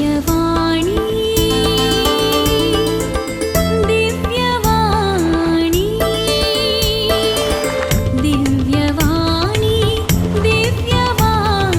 दिव्यवाणी दिव्यवाणी दिव्यवाणी दिव्यवाणी.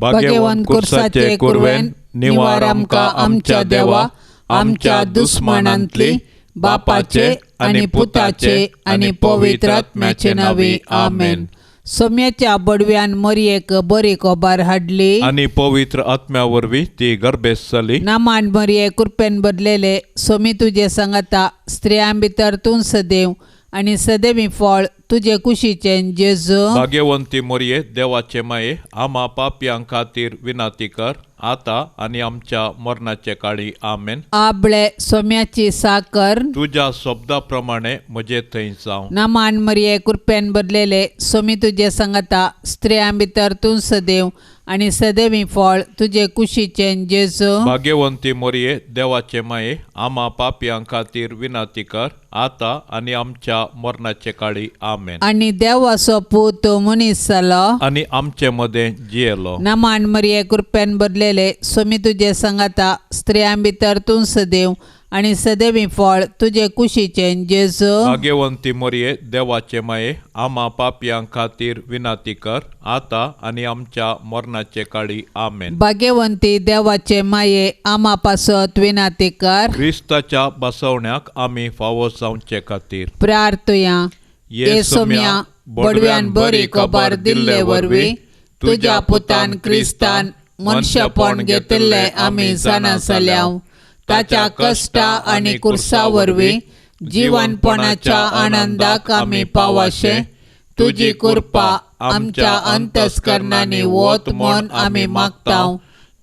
भाग्यवंत कुर्साचे कुरवेन निवार आमकां आमच्या देवा आमच्या दुस्मानांतली बापाचे आनी पुताचे आनी पवित्र आत्म्याचे नांवे आमेन. सोम्याच्या बडव्यान मरयेक बरी खबर हाडली आनी पवित्र आत्म्या वरवीं ती गर्भेस्त जाली. नामान मरये कृपेन बदलेले सोमी तुजे सांगाता स्त्रियां भितर तूं सदैव आनी सदैवी फळ तुजे कुशीचें जेजू. भाग्यवंती मोरये देवाचे माये आमा पापयां खातीर विनाती कर आतां आनी आमच्या मरणाचे काळी आमेन. आबळे सोम्याची साकर तुज्या शब्दा प्रमाणे म्हजे थंय जावं. नामान मरये कृपेन बदलेले सोमी तुजे सांगाता स्त्रियां भितर तूं सदैव आनी सदैवी फळ तुजे कुशीचें जेजू. भाग्यवंती मोरये देवाचे माये आमा पापयां खातीर विनाती कर आतां आनी आमच्या मरणाचे काळी आमेन. आनी देवाचो पूत मनीस जालो आनी आमचे मदें जियेलो. नामान मरये कृपेन बदलेले सोमी तुजे सांगाता स्त्रियां भितर तूं सदैव आनी सदैवी फळ तुजे कुशीचें जेजू. भाग्यवंती मोरये देवाचे माये आमा पापयां खातीर विनाती कर आतां आनी आमच्या मरणाचे काळी आमेन. भाग्यवंती देवाचे माये आमा पासत विनाती कर. क्रिस्ताच्या बसवण्याक आमी फावो जावचे खातीर प्रार्थुया. ये सोम्या बडव्यान बरी खबर दिल्ले वरवीं तुज्या पुतान क्रिस्तान मनशापण घेतिल्लें आमी जाणा जाल्याव. ताच्या कश्टा आनी कुर्सा वरवीं जिवनपणाच्या आनंदाक आमी पावाशे तुजी कृपा आमच्या अंतस्करणांनी वत म्हूण आमी मागता.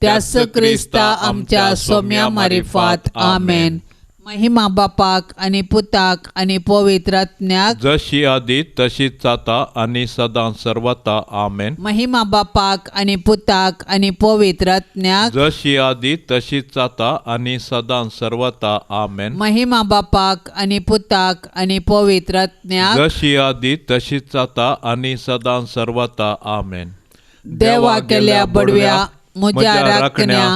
त्याच क्रिस्ता आमच्या सोम्या मारिफात आमेन. महिमा बापाक आनी पुताक आनी पवित्र आत्म्याक जशी आदी तशीच जाता आनी सदां सर्वता आमेन. महिमा बापाक आनी पुताक आनी पवित्र आत्म्याक जशी आदी तशीच जाता आनी सदां सर्वता आमेन. महिमा बापाक आनी पुताक आनी पवित्र आत्म्याक जशी आदी तशीच जाता आनी सदां सर्वता आमेन. देवा केल्या बडव्या म्हज्या राखण्या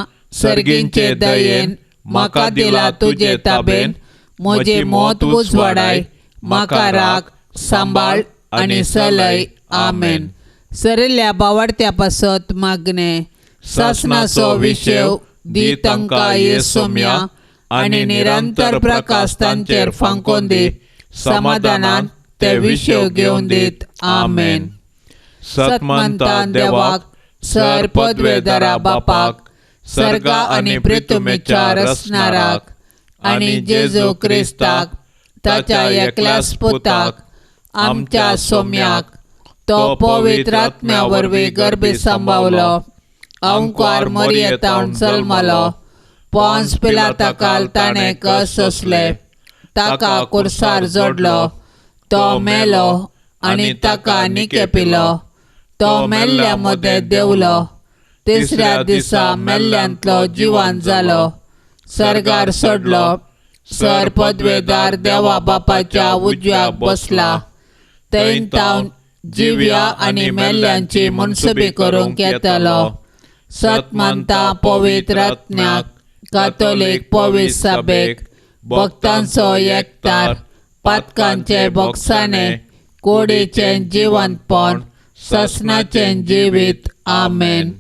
सर्गींचे दयेन म्हाका दिला तुजे ताबेन म्हजें मत उजवाडाय म्हाका राख सांबाळ आनी सलय आमेन. सरिल्ल्या बावडत्या पासत मागणे सासनाचो विशेव दी तांकां ये सोम्या आनी निरंतर प्रकाश तांचेर फांकोन दी समाधानान ते विशेव घेवन दीत आमेन. सतमंता देवाक सर पदवेदारा बापाक सर्गा आनी पृथ्वीच्या रचणाराक आनी जेजू क्रिस्ताक ताच्या एकल्याच पुताक आमच्या सोम्याक तो पवित्र आत्म्या वरवीं गर्भी सांबावलो अंकुर मरयेतावन जल्मलो पोंस पिलाताकाल ताणें कस सोंसले ताका कुर्सार जोडलो तो मेलो आनी ताका निकेपिलो तो मेल्ल्या मदें देंवलो तिसऱ्या दिसा मेल्ल्यांतलो जिवान जालो सर्गार सोडलो सर पदवेदार देवा बापाच्या उजव्याक बसला थंय तावन जिव्या आनी मेल्ल्यांची मनसुबी करूंक येतलो. सतमंता पवित्र आत्म्याक कातोलीक पवित्र सभेक भक्तांचो एकतार पातकांचे बोगसाणे कोडीचें जिवंतपण ससनाचें जिवीत आमेन.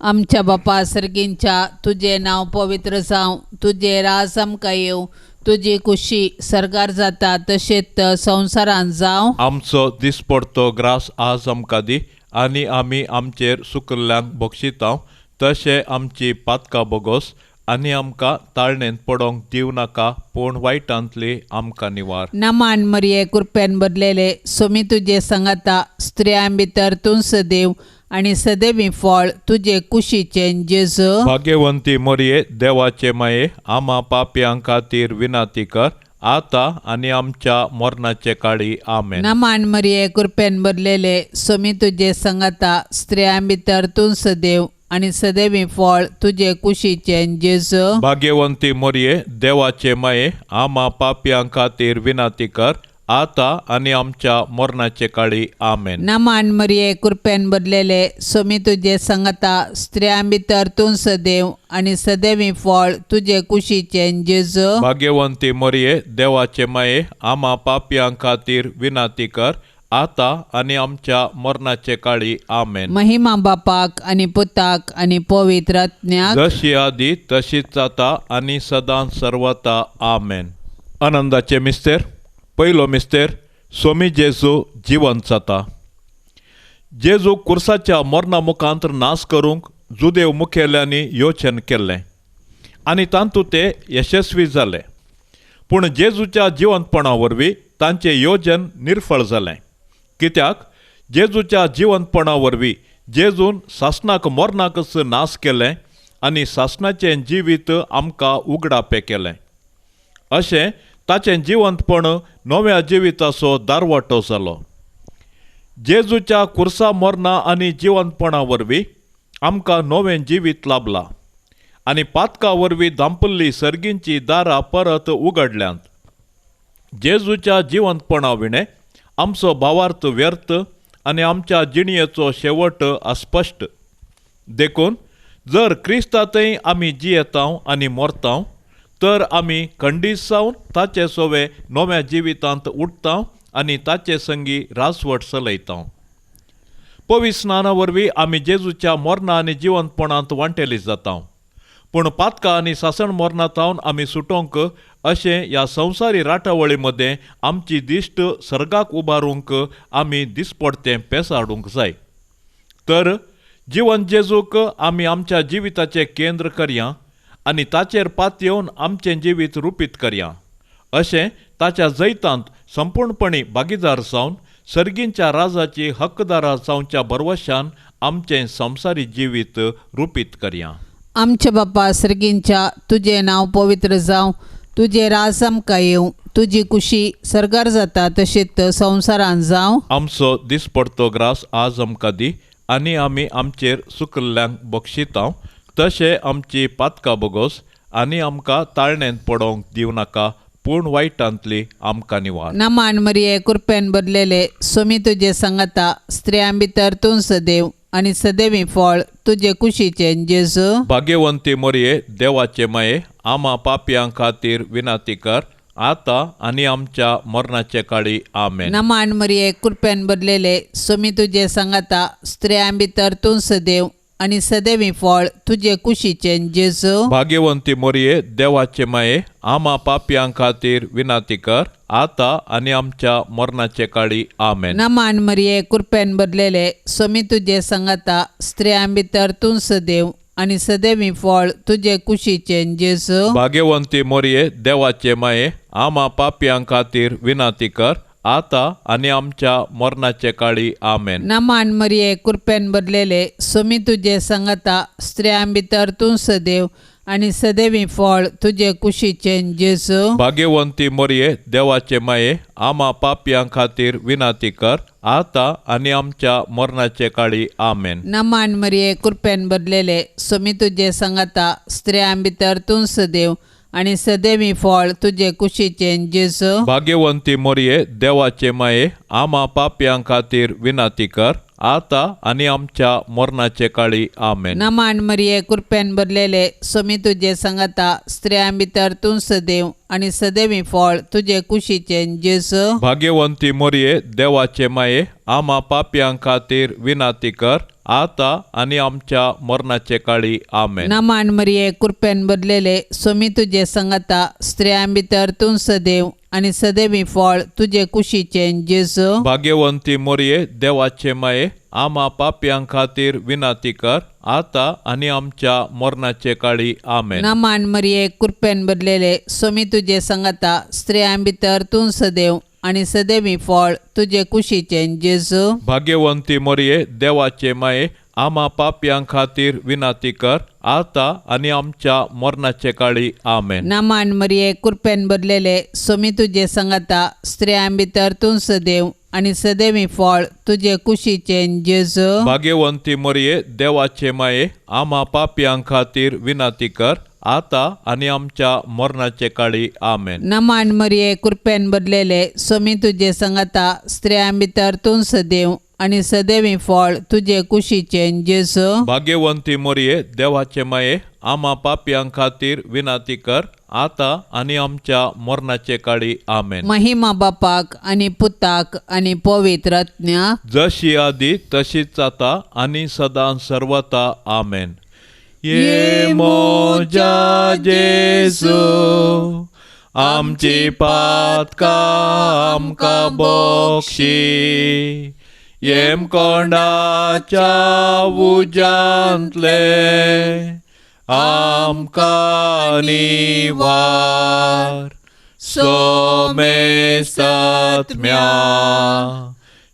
आमच्या बापा सर्गींच्या तुजें नांव पवित्र जावं तुजें राज आमकां येवं तुजी कुशी सर्गार जाता तशेंच संवसारांत जावं. आमचो दिसपडतो ग्रास आज आमकां दी आनी आमी आमचेर सुकल्ल्यांक बक्षितांव तशें आमची पातकां बोगोस आनी आमकां ताळणेंत पडोंक दिवं नाका पूण वायटांतली आमकां निवार. नामान मरये कृपेन बदलेले सोमी तुजे सांगाता स्त्रियां भितर तूं सदैव आनी सदैवी फळ तुजे कुशीचें जेजू. भाग्यवंती मरये देवाचे माये आमा पापयां खातीर विनाती कर आतां आनी आमच्या मरणाचे काळी आमेन. नामान मरये कृपेन बदलेले सोमी तुजे सांगाता स्त्रियां भितर तूं सदैव आनी सदैवी फळ तुजे कुशीचें जेजू. भाग्यवंती मरये देवाचे माये आमा पापयां खातीर विनाती कर आतां आनी आमच्या मरणाचे काळी. आमेन. नमान मरिये, कृपेन भरलेले, सोमी तुजे संगता, स्त्रियां भितर तूं सदैव आनी सदैवी फळ तुजे कुशीचें जेजू. भाग्यवंती मरिये, देवाचे माये, आमा पापयां खातीर विनंती कर, आतां आनी आमच्या मरणाचे काळी. आमेन. महिमा बापाक आनी पुताक आनी पवित्र आत्म्याक, जशी आदी तशीच जाता आनी सदां सर्वता. आमेन. आनंदाचे मिस्तेर. पयलो मिस्तेर, सोमी जेजू जिवंत जाता. जेजू कुर्साच्या मरणा मुखांत नाश करूंक जुदेव मुखेल्यांनी योजन केल्लें आनी तातूंत ते यशस्वी जाले. पूण जेजूच्या जिवंतपणा वरवीं तांचें योजन निर्फळ जालें. कित्याक जेजूच्या जिवंतपणा वरवीं जेजून सासणाक मरणाकच नाश केलें आनी सासणाचें जिवीत आमकां उगडापें केलें. अशें ताचें जिवंतपण नव्या जिविताचो दारवाटो जालो. जेजूच्या कुर्सा मरणा आनी जिवंतपणा वरवीं आमकां नवें जिवीत लाभलां आनी पातका वरवीं धांपिल्ली सर्गींची दारां परत उगडल्यांत. जेजूच्या जिवंतपणा विणें आमचो भावार्थ व्यर्थ आनी आमच्या जिणयेचो शेवट अस्पश्ट. देखून जर क्रिस्तांतय आमी जियेतांव आनी मरतांव तर आमी खंडीत जावन ताचे सोवे नव्या जिवितांत उठतांव आनी ताचे संगी राजवट चलयतांव. पवित्र स्नाना वरवीं आमी जेजूच्या मरणा आनी जिवंतपणांत वांटेली जातांव. पूण पातकां आनी सासण मरणा थावन आमी सुटोवंक अशें ह्या संवसारी राटावळी मदें आमची दिश्ट सर्गाक उबारूंक आमी दिसपडतें पेस हाडूंक जाय. तर जिवन जेजूक आमी आमच्या जिविताचें केंद्र करया आनी ताचेर पातयेवन आमचें जिवीत रुपीत करया. अशें ताच्या जैतांत संपूर्णपणी भागीदार जावन सर्गींच्या राजाची हक्कदारा जावच्या भरवशान आमचें संवसारी जिवीत रुपीत करया. आमच्या बापा सर्गींच्या, तुजें नांव पवित्र जावं, तुजें राज आमकां येवं, तुजी कुशी सर्गार जाता तशीच संवसारांत जावं. आमचो दिसपडतो ग्रास आज आमकां दी आनी आमी आमचेर सुकल्ल्यांक बक्षितांव तशें आमची पातकां बोगोस आनी आमकां ताळणेंत पडोवंक दिवं नाका, पूण वायटांतली आमकां निवार. नमान मरिये, कृपेन भरलेले, सोमी तुजे संगता, स्त्रियां भितर तूं सदैव आनी सदैवी फळ तुजे कुशीचें जेजू. भाग्यवंती मरिये, देवाचे माये, आमा पापयां खातीर विनंती कर, आतां आनी आमच्या मरणाचे काळी. आमेन. नमान मरिये, कृपेन भरलेले, सोमी तुजे संगता, स्त्रियां भितर तूं सदैव आनी सदैवी फळ तुजे कुशीचें जेजू. भाग्यवंती मरिये, देवाचे माये, आमा पापयां खातीर विनंती कर, आतां आनी आमच्या मरणाचे काळी. आमेन. नमान मरिये, कृपेन भरलेले, सोमी तुजे संगता, स्त्रियां भितर तूं सदैव आनी सदैवी फळ तुजे कुशीचें जेजू. भाग्यवंती मरिये, देवाचे माये, आमा पापयां खातीर विनंती कर, आतां आनी आमच्या मरणाचे काळी. आमेन. नमान मरिये, कृपेन भरलेले, सोमी तुजे संगता, स्त्रियां भितर तूं सदैव आनी सदैवी फळ तुजे कुशीचें जेजू. भाग्यवंती मरिये, देवाचे माये, आमा पापयां खातीर विनंती कर, आतां आनी आमच्या मरणाचे काळी. आमेन. नमान मरिये, कृपेन भरलेले, सोमी तुजे संगता, स्त्रियां भितर तूं सदैव आनी सदैवी फळ तुजे कुशीचें जेजू. भाग्यवंती मरिये, देवाचे माये, आमा पापयां खातीर विनंती कर, आतां आनी आमच्या मरणाचे काळी. आमेन. नमान मरिये, कृपेन भरलेले, सोमी तुजे संगता, स्त्रियां भितर तूं सदैव आनी सदैवी फळ तुजे कुशीचें जेजू. भाग्यवंती मरिये, देवाचे माये, आमा पापयां खातीर विनंती कर, आतां आनी आमच्या मरणाचे काळी. आमेन. नमान मरिये, कृपेन भरलेले, सोमी तुजे संगता, स्त्रियां भितर तूं सदैव आनी सदैवी फळ तुजे कुशीचें जेजू. भाग्यवंती मरिये, देवाचे माये, आमा पापयां खातीर विनंती कर, आतां आनी आमच्या मरणाचे काळी. आमेन. नमान मरिये, कृपेन भरलेले, सोमी तुजे संगता, स्त्रियां भितर तूं सदैव आनी सदैवी फळ तुजे कुशीचें जेजू. भाग्यवंती मरिये, देवाचे माये, आमा पापयां खातीर विनंती कर, आतां आनी आमच्या मरणाचे काळी. आमेन. नमान मरिये, कृपेन भरलेले, सोमी तुजे संगता, स्त्रियां भितर तूं सदैव आनी सदैवी फळ तुजे कुशीचें जेजू. भाग्यवंती मरिये, देवाचे माये, आमा पापयां खातीर विनंती कर, आतां आनी आमच्या मरणाचे काळी. आमेन. नमान मरिये, कृपेन बदलेले, सोमी तुजे संगता, स्त्रियां भितर तूं सदैव आनी सदैवी फळ तुजे कुशीचें जेजू. भाग्यवंती मोरये, देवाचे माये, आमा पापयां खातीर विनंती कर, आतां आनी आमच्या मरणाचे काळी. आमेन. महिमा बापाक आनी पुताक आनी पवित्र आत्म्याक, जशी आदी तशीच आतां आनी सदां सर्वता. आमेन. ये मोजा जेजू, आमची पातकां आमकां बक्षी, येमकोंडाच्या उज्यांतले आमकां निवार, सोमेसत्म्या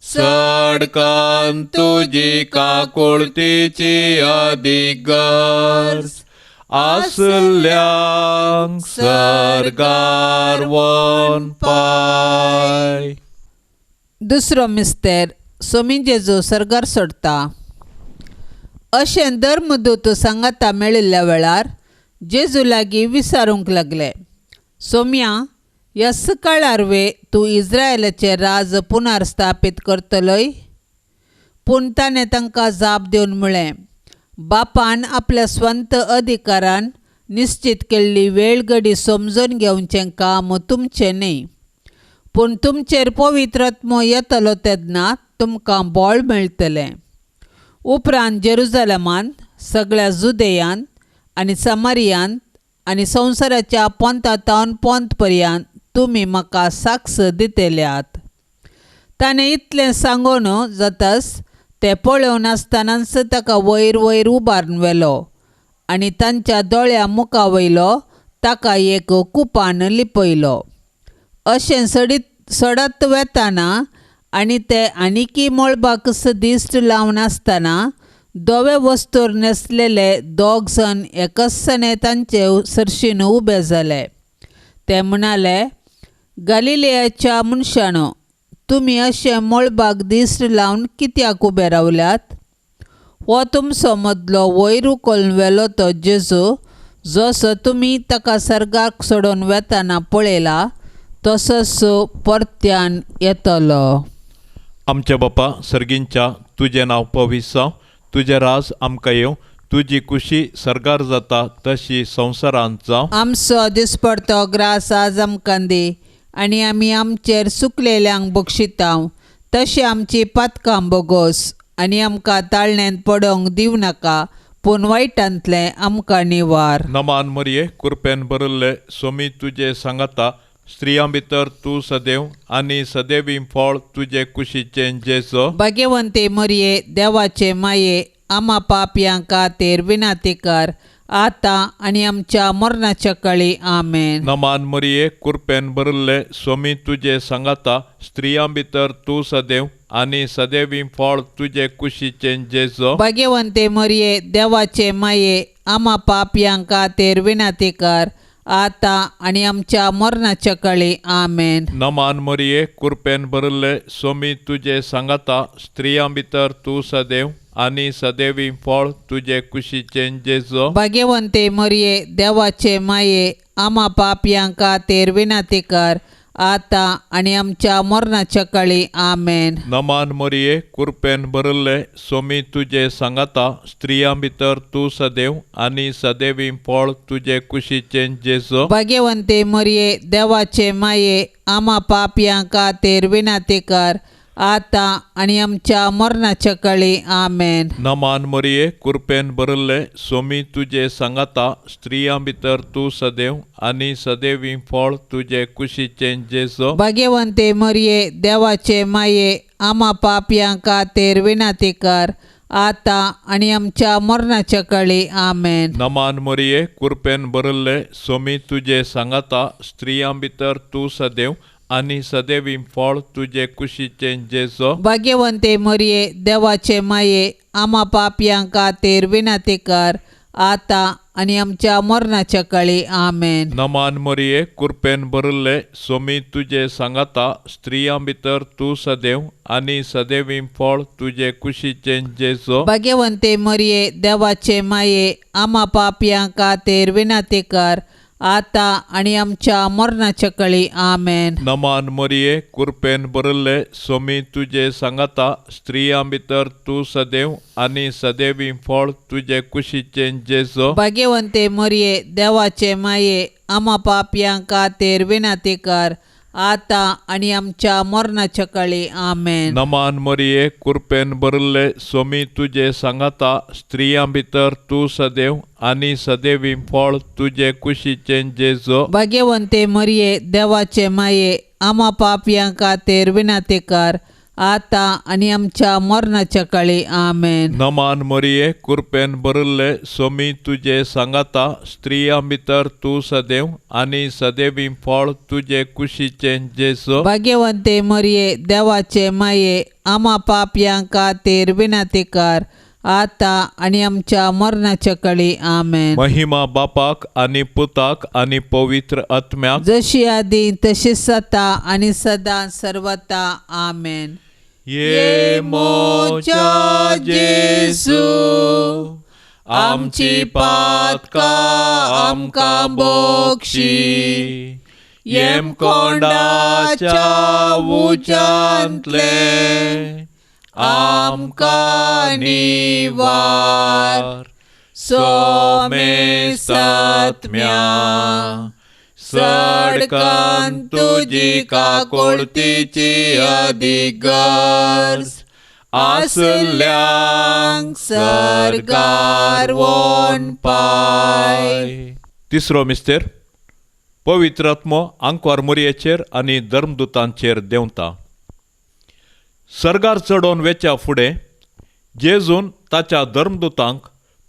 सडकान तुजी काकुळतीची अदीक गरज आसल्यांक सर्गार वन पाय. दुसरो मिस्तेर, सोमी जेजू सर्गार सोडता. अशें धर्मदूत सांगाता मेळिल्ल्या वेळार जेजू लागीं विचारूंक लागले, सोम्या, ह्या सकाळार वे तूं इस्रायलाचें राज पुनर्स्थापीत करतलोय? पूण ताणें तांकां जाप दिवन म्हळें, बापान आपल्या स्वंत अधिकारान निश्चीत केल्ली वेळ घडी समजून घेवचें काम तुमचें न्ही, पूण तुमचेर पवित्र आत्मो येतलो तेन्ना तुमकां बळ मेळटलें. उपरांत जेरुजलमान, सगळ्या जुदेयांत आनी समारियांत आनी संवसाराच्या पोंता तावन पोंत पर्यंत तुमी म्हाका साक्ष दितल्यात. ताणें इतलें सांगून जाताच ते पळोवन आसतनाच ताका वयर वयर उबारून व्हेलो आनी तांच्या दोळ्या मुखा वयलो ताका एक कुपान लिपयलो. अशें सडत वेताना आनी ते आनिकी मळबाक दिश्ट लावन आसतना धवे वस्तूर न्हेसलेले दोग जाण एकसने तांचे सरशीन उबे जाले. ते म्हणाले, गालिलेयाच्या मनशानो, तुमी अशें मळबाक दिश्ट लावन कित्याक उबे रावल्यात? हो तुमचो मदलो वयर उखलून व्हेलो तो जेजू, जसो तुमी ताका सर्गाक सोडून वेताना पळयला तसोच परत्यान येतलो. आमच्या बापा सर्गींच्या, तुजें नांव पवित्र जावं, तुजें राज आमकां येवं, तुजी कुशी सर्गार जाता तशी संवसारांत जावं. आमचो दिसपडतो ग्रास आज आमकां दी आनी आमी आमचेर सुकलेल्यांक बक्षितांव तशी आमची पातकां बोगोस आनी आमकां ताळण्यांत पडोवंक दिवं नाका, पूण वायटांतलें आमकां निवार. नमान मरिये, कृपेन भरिल्ले, सोमी तुजे सांगाता, स्त्रियां भितर तूं सदैव आनी सदैवी फळ तुजे कुशीचें जेजू. भाग्यवंती मरिये, देवाचे माये, आमा पापयां खातीर विनंती कर, आतां आनी आमच्या मरणाच्या काळी. आमेन. नमान मरिये, कृपेन भरिल्ले, सोमी तुजे सांगाता, स्त्रियां भितर तूं सदैव आनी सदैवी फळ तुजे कुशीचें जेजू. भाग्यवंती मरिये, देवाचे माये, आमा पापयां खातीर विनंती कर, आतां आनी आमच्या मरणाच्या काळी. आमेन. नमान मरिये, कृपेन भरिल्ले, सोमी तुजे सांगाता, स्त्रियां भितर तूं सदैव आनी सदैवी फळ तुजे कुशीचें जेजू. भाग्यवंती मरिये, देवाचे माये, आमा पापयां खातीर विनंती कर, आतां आनी आमच्या मरणाच्या काळी. आमेन. नमान मरिये, कृपेन भरिल्ले, सोमी तुजे सांगाता, स्त्रियां भितर तूं सदैव आनी सदैवी फळ तुजे कुशीचें जेजू. भाग्यवंती मरिये, देवाचे माये, आमा पापयां खातीर विनंती कर, आतां आनी आमच्या मरणाच्या काळी. आमेन. नमान मरिये, कृपेन भरिल्ले, सोमी तुजे सांगाता, स्त्रियां भितर तूं सदैव आनी सदैवी फळ तुजे कुशीचें जेजू. भाग्यवंती मरिये, देवाचे माये, आमा पापयां खातीर विनंती कर, आतां आनी आमच्या मरणाच्या काळी. आमेन. नमान मरिये, कृपेन भरिल्ले, सोमी तुजे सांगाता, स्त्रियां भितर तूं सदैव आनी सदैवी फळ तुजे कुशीचें जेजू. भाग्यवंती मरिये, देवाचे माये, आमा पापयां खातीर विनंती कर, आतां आनी आमच्या मरणाच्या काळी. आमेन. नमान मरिये, कृपेन भरिल्ले, सोमी तुजे सांगाता, स्त्रियां भितर तूं सदैव आनी सदैवी फळ तुजे कुशीचें जेजू. भाग्यवंते मरिये, देवाचे माये, आमा पापयां खातीर विनंती कर, आतां आनी आमच्या मरणाच्या काळी. आमेन. नमान मरिये, कृपेन भरिल्ले, सोमी तुजे सांगाता, स्त्रियां भितर तूं सदैव आनी सदैवी फळ तुजे कुशीचें जेजू. भाग्यवंते मरिये, देवाचे माये, आमा पापयां खातीर विनंती कर, आतां आनी आमच्या मरणाच्या काळी. आमेन. नमान मरिये, कृपेन भरिल्ले, सोमी तुजे सांगाता, स्त्रियां भितर तूं सदैव आनी सदैवी फळ तुजे कुशीचें जेजू. भाग्यवंते मरिये, देवाचे माये, आमा पापयां खातीर विनंती कर, आतां आनी आमच्या मरणाच्या काळी. आमेन. नमान मरिये, कृपेन भरिल्ले, सोमी तुजे सांगाता, स्त्रियां भितर तूं सदैव आनी सदैवी फळ तुजे कुशीचें जेजू. भाग्यवंते मरिये, देवाचे माये, आमा पापयां खातीर विनंती कर, आतां आनी आमच्या मरणाच्या काळी. आमेन. महिमा बापाक आनी पुताक आनी पवित्र आत्म्याक, जशी आदी तशीच आतां आनी सदां सर्वता. आमेन. ये मोच्या जेजू, आमची पातकां आमकां बक्षी, येमकोंडाच्या उज्यांतले आमकां निवार. सोमे सात्म्या, सडकान तुजी काकोळतीची अदीक गरज आसल्यांक सरगार वोन पाय. तिसरो मिस्तेर, पवित्र आत्मो आंकवार मोरयेचेर आनी धर्मदुतांचेर देंवता. सर्गार चडोवन वेच्या फुडें जेजून ताच्या धर्मदुतांक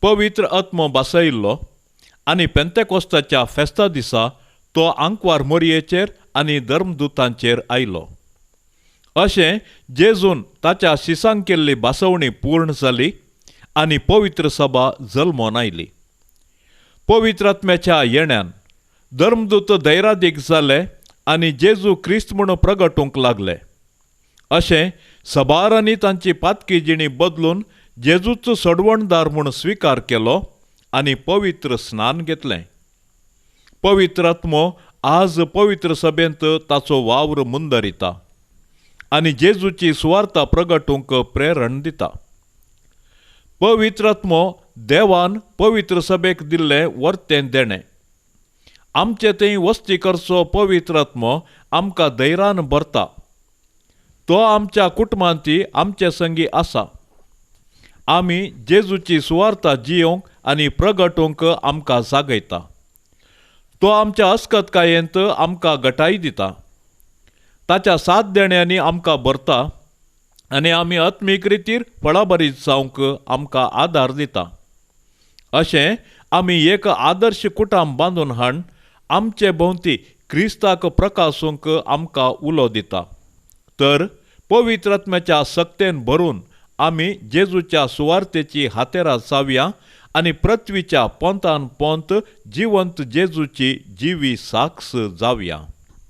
पवित्र आत्मो भासयिल्लो आनी पेंतेकोस्ताच्या फेस्ता दिसा तो आंकवार मोरयेचेर आनी धर्मदुतांचेर आयलो. अशें जेजून ताच्या शिसांक केल्ली भासवणी पूर्ण जाली आनी पवित्र सभा जल्मोन आयली. पवित्र आत्म्याच्या येण्यान धर्मदूत धैरादीक जाले आनी जेजू क्रिस्त म्हूण प्रगटूंक लागले. अशें सबारांनी तांची पातकी जिणी बदलून जेजूचो सोडवणदार म्हूण स्विकार केलो आनी पवित्र स्नान घेतलें. पवित्र आत्मो आज पवित्र सभेंत ताचो वावर मुंदरिता आनी जेजूची सुवार्ता प्रगटूंक प्रेरण दिता. पवित्र आत्मो देवान पवित्र सभेक दिल्लें वर्तें देणें. आमचे थंय वस्ती करचो पवित्र आत्मो आमकां धैर्यान भरता. तो आमच्या कुटुंबांती आमचे संगी आसा. आमी जेजूची सुवार्ता जियोंक आनी प्रगटूंक आमकां जागयता. तो आमच्या अस्कतकायेंत आमकां गटाय दिता. ताच्या सात देण्यांनी आमकां भरता आनी आमी आत्मीक रितीर फळाभरीत जावंक आमकां आदार दिता. अशें आमी एक आदर्श कुटाम बांदून हाडून आमचे भोंवती क्रिस्ताक प्रकासूंक आमकां उलो दिता. तर पवित्र आत्म्याच्या सक्तेन भरून आमी जेजूच्या सुवार्तेची हातेरां जावया आनी पृथ्वीच्या पोंतान पोंत जिवंत जेजूची जिवी साक्ष जावया.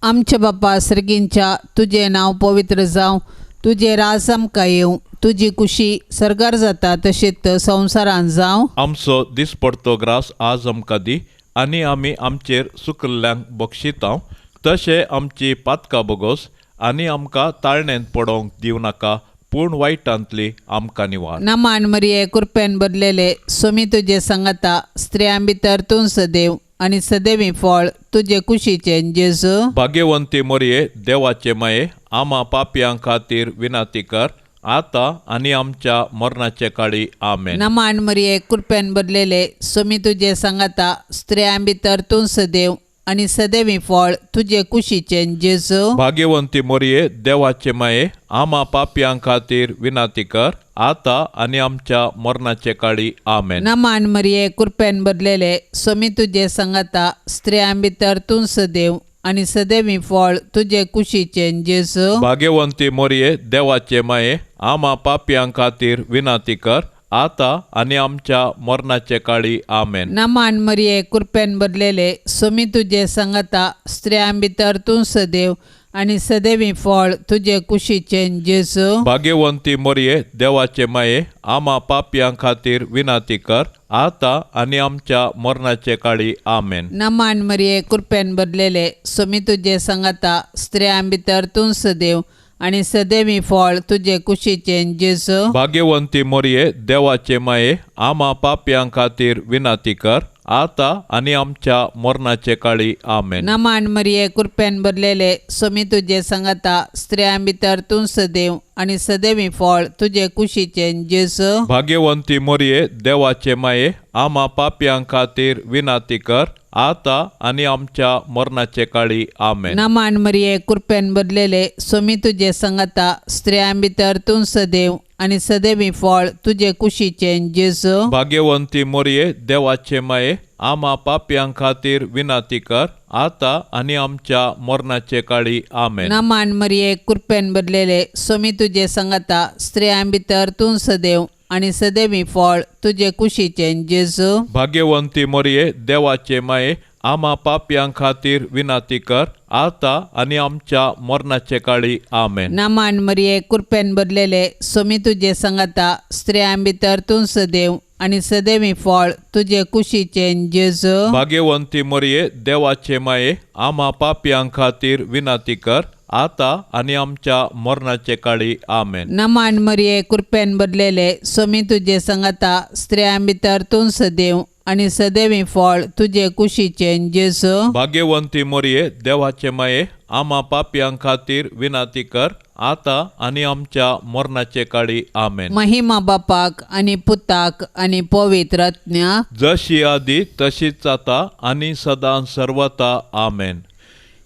आमच्या बापा सर्गींच्या, तुजें नांव पवित्र जावं, तुजें राज आमकां येवं, तुजी कुशी सर्गार जाता तशीच संवसारांत जावं. आमचो दिसपडतो ग्रास आज आमकां दी आनी आमी आमचेर सुकल्ल्यांक बक्षितांव तशें आमची पातकां बोगोस आनी आमकां ताळणेंत पडोवंक दिवं नाका, पूण वायटांतली आमकां निवार. नमान मरिये, कृपेन भरलेले, सोमी तुजे सांगाता, स्त्रियां भितर तूं सदैव आनी सदैवी फळ तुजे कुशीचें जेजू. भाग्यवंती मरिये, देवाचे माये, आमा पापयां खातीर विनंती कर, आतां आनी आमच्या मरणाचे काळी. आमेन. नमान मरिये, कृपेन भरलेले, सोमी तुजे सांगाता, स्त्रियां भितर तूं सदैव आनी सदैवी फळ तुजे कुशीचें जेजू. भाग्यवंती मरिये, देवाचे माये, आमा पापयां खातीर विनंती कर, आतां आनी आमच्या मरणाचे काळी. आमेन. नमान मरिये, कृपेन भरलेले, सोमी तुजे सांगाता, स्त्रियां भितर तूं सदैव आनी सदैवी फळ तुजे कुशीचें जेजू. भाग्यवंती मरिये, देवाचे माये, आमा पापयां खातीर विनंती कर, आतां आनी आमच्या मरणाचे काळी. आमेन. नमान मरिये, कृपेन भरलेले, सोमी तुजे संगता, स्त्रियां भितर तूं सदैव आनी सदैवी फळ तुजे कुशीचें जेजू. भाग्यवंती मोरये, देवाचे माये, आमा पापयां खातीर विनंती कर, आतां आनी आमच्या मरणाचे काळी. आमेन. नमान मरिये, कृपेन भरलेले, सोमी तुजे संगता, स्त्रियां भितर तूं सदैव आनी सदैवी फळ तुजे कुशीचें जेजू. भाग्यवंती मोरये, देवाचे माये, आमा पापयां खातीर विनंती कर, आतां आनी आमच्या मरणाचे काळी. आमेन. नमान मरिये, कृपेन भरलेले, सोमी तुजे संगता, स्त्रियां भितर तूं सदैव आनी सदैवी फळ तुजे कुशीचें जेजू. भाग्यवंती मोरये, देवाचे माये, आमा पापयां खातीर विनंती कर, आतां आनी आमच्या मरणाचे काळी. आमेन. नमान मरिये, कृपेन भरलेले, सोमी तुजे संगता, स्त्रियां भितर तूं सदैव आनी सदैवी फळ तुजे कुशीचें जेजू. भाग्यवंती मोरये, देवाचे माये, आमा पापयां खातीर विनंती कर, आतां आनी आमच्या मरणाचे काळी. आमेन. नमान मरिये, कृपेन भरलेले, सोमी तुजे संगता, स्त्रियां भितर तूं सदैव आनी सदैवी फळ तुजे कुशीचें जेजू. भाग्यवंती मोरये, देवाचे माये, आमा पापयां खातीर विनंती कर, आतां आनी आमच्या मरणाचे काळी. आमेन. नमान मरिये, कृपेन भरलेले, सोमी तुजे संगता, स्त्रियां भितर तूं सदैव आनी सदैवी फळ तुजे कुशीचें जेजू. भाग्यवंती मोरये, देवाचे माये, आमा पापयां खातीर विनंती कर, आतां आनी आमच्या मरणाचे काळी. आमेन. नमान मरिये, कृपेन भरलेले, सोमी तुजे संगता, स्त्रियां भितर तूं सदैव आनी सदैवी फळ तुजे कुशीचें जेजू. भाग्यवंती मोरये, देवाचे माये, आमा पापयां खातीर विनंती कर, आतां आनी आमच्या मरणाचे काळी. आमेन. महिमा बापाक आनी पुताक आनी पवित्र आत्म्याक, जशी आदी तशीच आतां आनी सदां सर्वता. आमेन.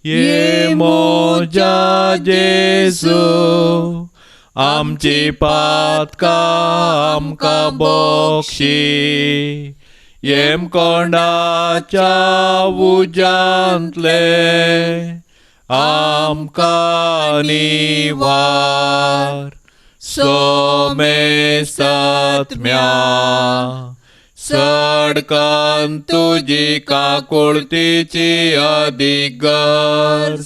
ये मोजा जेजू, आमची पातकां आमकां बक्षी, येमकोंडाच्या उज्यांतले आमकां निवार, सोमेसत्म्या सडकान तुजी काकुळतीची अदीक गरज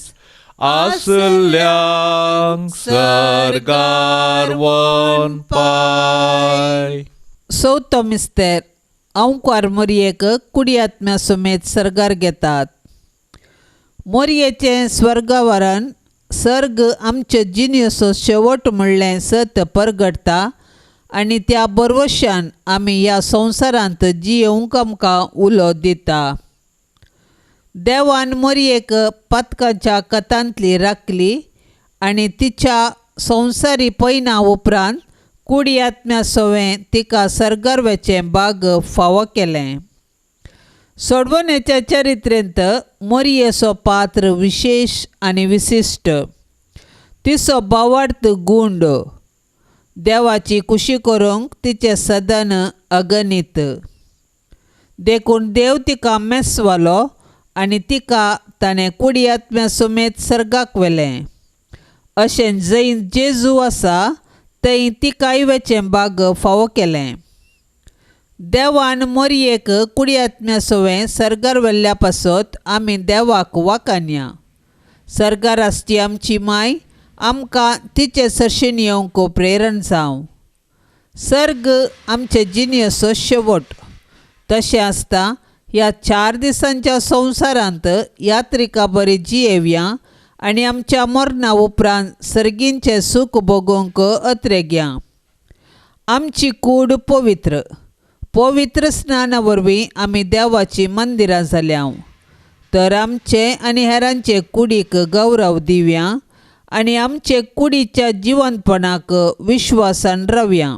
आसल्यांक सर्गार वन पाय. चवथो मिस्तेर, अंकुर मोरयेक कुडी आत्म्या समेत सर्गार घेतात. मोरयेचें स्वर्गावरण सर्ग आमचे जिणेचो शेवट म्हणलें सत परगटता आनी त्या बरवशान आमी ह्या संवसारांत जियेवंक आमकां उलो दिता. देवान मोरयेक पातकाच्या कथांतली राखली आनी तिच्या संवसारी पयना उपरांत कुडी आत्म्या सवें तिका सर्गार वचें बाग फावो केलें. सोडवण्याच्या चरित्रेंत मोरयेचो पात्र विशेश आनी विशिश्ट. तिचो भावार्थ गूंड, देवाची कुशी करूंक तिचें सदन अगणीत. देखून देव तिका मेसवालो आनी तिका ताणें कुडी आत्म्या समेत सर्गाक व्हेलें. अशें जंय जेजू आसा थंय तिकाय वचें बाग फावो केलें. देवान मोरयेक कुडी आत्म्या सवें सर्गार व्हेल्ल्या पासत आमी देवाक वाखाणया. सर्गार आसची आमची माय आमकां तिचे सरशीन येवंक प्रेरण जावं. सर्ग आमचे जिणेचो शेवट. तशें आसता ह्या 4 दिसांच्या संवसारांत यात्रिका बरी जियेवया आनी आमच्या मरणा उपरांत सर्गींचें सूख भोगूंक अत्रेगया. आमची कूड पवित्र, पवित्र स्नाना वरवीं आमी देवाचीं मंदिरां जाल्या. तर आमचे आनी हेरांचे कुडीक गौरव दिवया आनी आमचे कुडीच्या जिवंतपणाक विश्वासान रावया.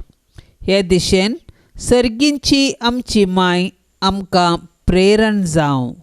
हे दिशेन सर्गींची आमची माय आमकां प्रेरण जावं.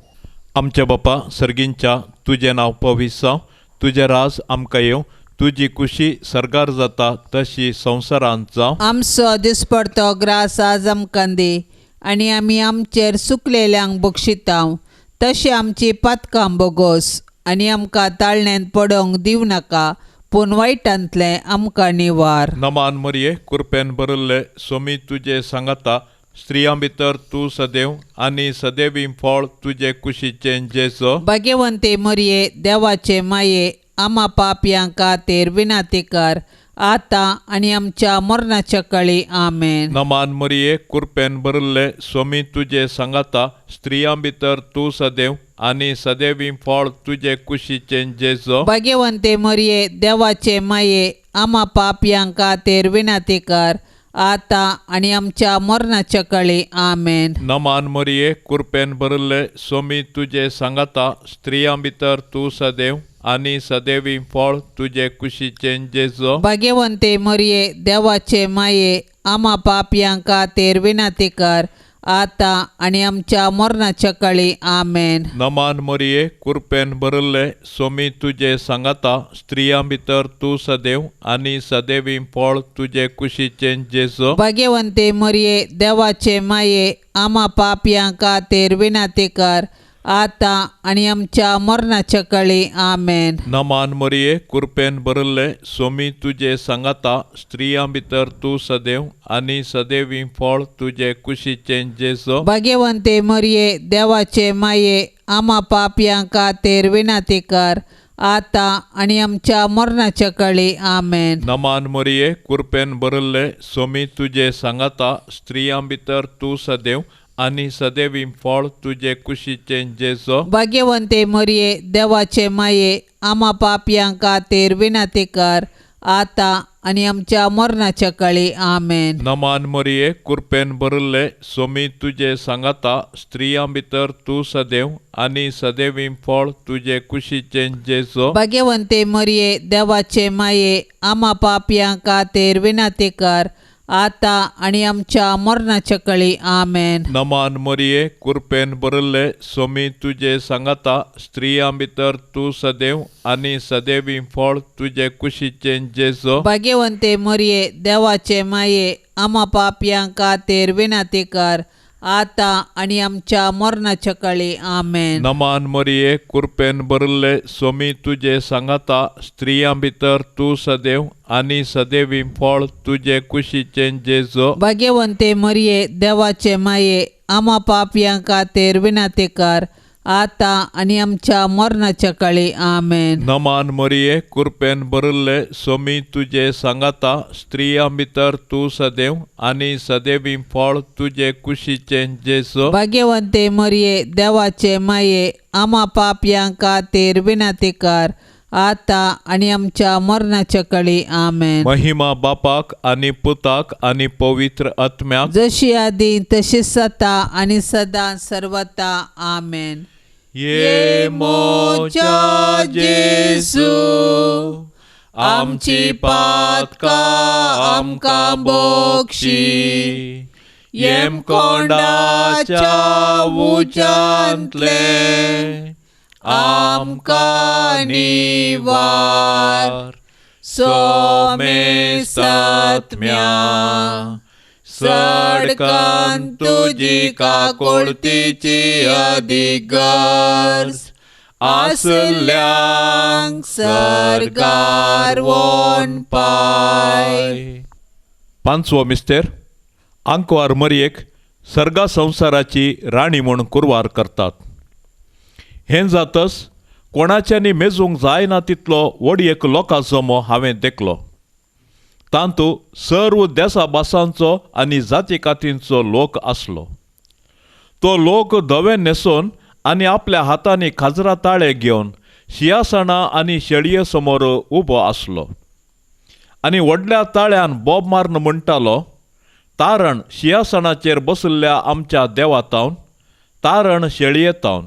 आमच्या बापा सर्गींच्या, तुजें नांव पवित्र जावं, तुजें राज आमकां येवं, तुजी कुशी सर्गार जाता तशी संवसारांत जावं. आमचो दिसपडतो ग्रास आज आमकां दी आनी आमी आमचेर सुकलेल्यांक बक्षितां तशें आमची पातकां बोगोस आनी आमकां ताळण्यांत पडोवंक दिवं नाका, पूण वायटांतलें आमकां निवार. नमान मरिये, कृपेन भरिल्ले, सोमी तुजे सांगाता, स्त्रियां भितर तूं सदैव आनी सदैवी फळ तुजे कुशीचें जेजो. भाग्यवंते मरिये, देवाचे माये, आमा पापयां खातीर विनंती कर, आतां आनी आमच्या मरणाच्या काळी. आमेन. नमान मरिये, कृपेन भरिल्ले, सोमी तुजे सांगाता, स्त्रियां भितर तूं सदैव आनी सदैवी फळ तुजे कुशीचें जेजो. भाग्यवंते मरिये, देवाचे माये, आमा पापयां खातीर विनंती कर, आतां आनी आमच्या मरणाच्या काळी. आमेन. नमान मरिये, कृपेन भरिल्ले, सोमी तुजे सांगाता, स्त्रियां भितर तूं सदैव आनी सदैवी फळ तुजे कुशीचें जेजो. भाग्यवंते मरिये, देवाचे माये, आमा पापयां खातीर विनंती कर, आतां आनी आमच्या मरणाच्या काळी. आमेन. नमान मरिये, कृपेन भरिल्ले, सोमी तुजे सांगाता, स्त्रियां भितर तूं सदैव आनी सदैवी फळ तुजे कुशीचें जेजो. भाग्यवंते मरिये, देवाचे माये, आमा पापयां खातीर विनंती कर, आतां आनी आमच्या मरणाच्या काळी. आमेन. नमान मरिये, कृपेन भरिल्ले, सोमी तुजे सांगाता, स्त्रियां भितर तूं सदैव आनी सदैवी फळ तुजे कुशीचें जेजो. भाग्यवंते मरिये, देवाचे माये, आमा पापयां खातीर विनंती कर, आतां आनी आमच्या मरणाच्या काळी. आमेन. नमान मरिये, कृपेन भरिल्ले, सोमी तुजे सांगाता, स्त्रियां भितर तूं सदैव आनी सदैवी फळ तुजे कुशीचें जेजो. भाग्यवंते मरिये, देवाचे माये, आमा पापयां खातीर विनंती कर, आतां आनी आमच्या मरणाच्या काळी. आमेन. नमान मरिये, कृपेन भरिल्ले, सोमी तुजे सांगाता, स्त्रियां भितर तूं सदैव आनी सदैवी फळ तुजे कुशीचें जेजो. भाग्यवंते मरिये, देवाचे माये, आमा पापयां खातीर विनंती कर, आतां आनी आमच्या मरणाच्या काळी. आमेन. नमान मरिये, कृपेन भरिल्ले, सोमी तुजे सांगाता, स्त्रियां भितर तूं सदैव आनी सदैवी फळ तुजे कुशीचें जेजो. भाग्यवंते मरिये, देवाचे माये, आमा पापयां खातीर विनंती कर, आतां आनी आमच्या मरणाच्या काळी. आमेन. नमान मरिये, कृपेन भरिल्ले, सोमी तुजे सांगाता, स्त्रियां भितर तूं सदैव आनी सदैवी फळ तुजे कुशीचें जेजो. भाग्यवंते मरिये, देवाचे माये, आमा पापयां खातीर विनंती कर, आतां आनी आमच्या मरणाच्या काळी. आमेन. नमान मरिये, कृपेन भरिल्ले, सोमी तुजे सांगाता, स्त्रियां भितर तूं सदैव आनी सदैवी फळ तुजे कुशीचें जेजो. भाग्यवंते मरिये, देवाचे माये, आमा पापयां खातीर विनंती कर, आतां आनी आमच्या मरणाच्या काळी. आमेन. महिमा बापाक आनी पुताक आनी पवित्र आत्म्याक, जशी आदी तशी सता आनी सदां सर्वता. आमेन. ये मोच्या जेजू, आमची पातकां आमकां बक्षी, येमकोंडाच्या उज्यांतले आमकां निवार. सोमे सात्म्या, सडकान तुजी काकोळतीची अदीक गरज आसल्यांक सर्गार वोन पाय. पांचवो मिस्तेर, आंकवार मरयेक सर्गा संवसाराची राणी म्हूण कुरवार करतात. हें जातच कोणाच्यांनी मेजूंक जायना तितलो व्हड एक लोकां जमो हांवें देखलो. तांतू सर्व देसा भासांचो आनी जाती कातींचो लोक आसलो. तो लोक धवे न्हेसून आनी आपल्या हातांनी खाजरा ताळे घेवन शियासणां आनी शेळये समोर उबो आसलो आनी व्हडल्या ताळ्यान बोब मारून म्हणटालो, तारण शियासणाचेर बशिल्ल्या आमच्या देवातावन, तारण शेळये तावन.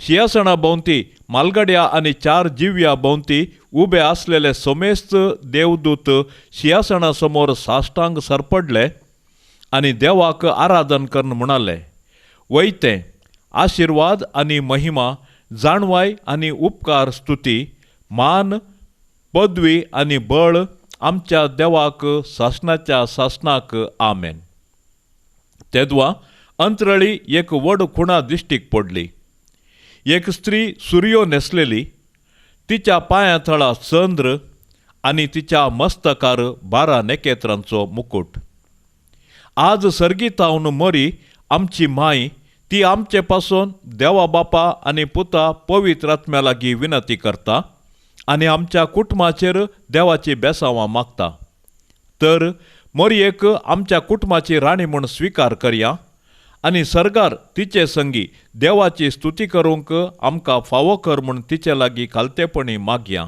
शियासणा भोंवती मालगड्या आनी चार जिव्या भोंवती उबे आसलेले समेस्त देवदूत शियासणा समोर साश्टांग सरपडले आनी देवाक आराधन करून म्हणाले, वयतें आशिर्वाद आनी महिमा, जाणवाय आनी उपकार, स्तुती, मान, पदवी आनी बळ आमच्या देवाक सासणाच्या सासणाक. आमेन. तेदवा अंतरळी एक व्हड खुणा दिश्टीक पडली. एक स्त्री सुरयो न्हेसलेली, तिच्या पांया थळा चंद्र, आनी तिच्या मस्तकार 12 नेकेत्रांचो मुकूट. आज सर्गीतावन मरी आमची माय ती आमचे पासून देवा बापा आनी पुता पवित्र आत्म्या लागीं विनंती करता आनी आमच्या कुटुंबाचेर देवाची बेसांवां मागता. तर मरयेक आमच्या कुटुंबाची राणी म्हूण स्विकार करया आनी सरकार तिचे संगी देवाची स्तुती करूंक आमकां फावो कर म्हूण तिचे लागीं खालतेपणी मागया.